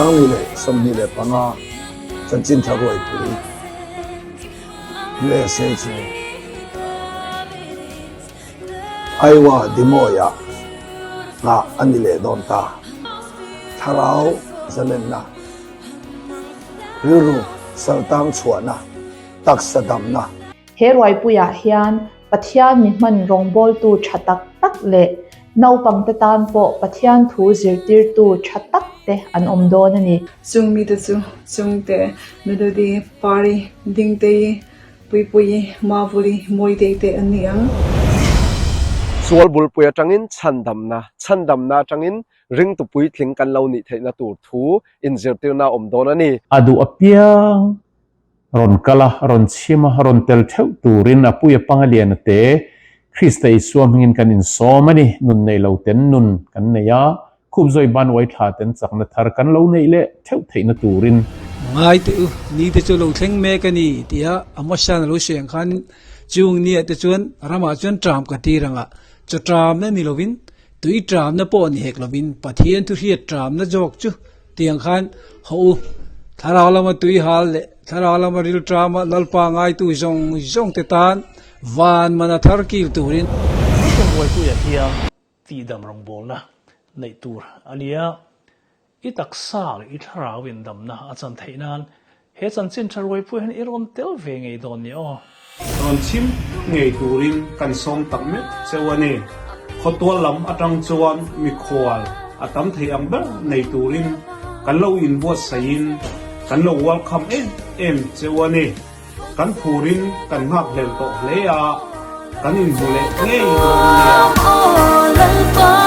2025 Chanchin Tha Ruaipui, USA chu Iowa Des Moines-ah nghah a ni leh dawn ta. Thlarau zalenna, rilru saltang chhuahna, taksa damna. He ruaipuiah hian Pathian mi hman rawngbawltu tha tak tak leh naupangte tan pawh Pathian thu zirtirtu tha tak te an awm dawn a ni. Chung mite chu Chungte, Melody, Pari, Dingtei, Puipuii, Mavuli, Mawitei te an ni ang. Sual bulpui atangin chhandamna, chhandamna atangin ringtu puitling kan lo nih theihna tur thu inzirtirna a awm dawn a ni. A duh apiang Rawn kal a, rawn chhim a, rawn tel theuh turin a pui a pang a lian a te, Krista Isua hmingin kan insawm a ni, nun nei lo ten nun kan nei a, khup zawi ban uai thla ten chakna thar kan lo neih leh theuh theihna turin. Ngai teh u, ni te chu lo thleng mek a ni, tia Amosa'n a lo sawi ang khan chung nia te chuan ramah chuan ṭam ka tir ang a, chaw ṭamna ni lovin Tui ṭamna pawh ni hek lovin Pathian thu hriat ṭamna zawk chu tiang khan haw u. Thlarau lama tui hal leh thlarau lama ril ṭama Lalpa ngaitu zawng zawng te tan van mana thar kil turin. Kan buaipuiah hian tihdam rawngbawlna neih tur a ni a. I taksa leh i thlarau indamna a chan theih nan he chanchin tha ruaipui hian i rawn tel ve ngei dawn ni aw. Rawn chhim ngei turin kan sawm tak meuh cheu a ni. Khawtual lam atang chuan mikhual a tam thei ang ber nei turin kan lo inbuatsaihin kan lo welcome em em cheu a ni. Kan phurin kan nghakhlel tawh hle a, kan inhmu leh ngei dawn nia.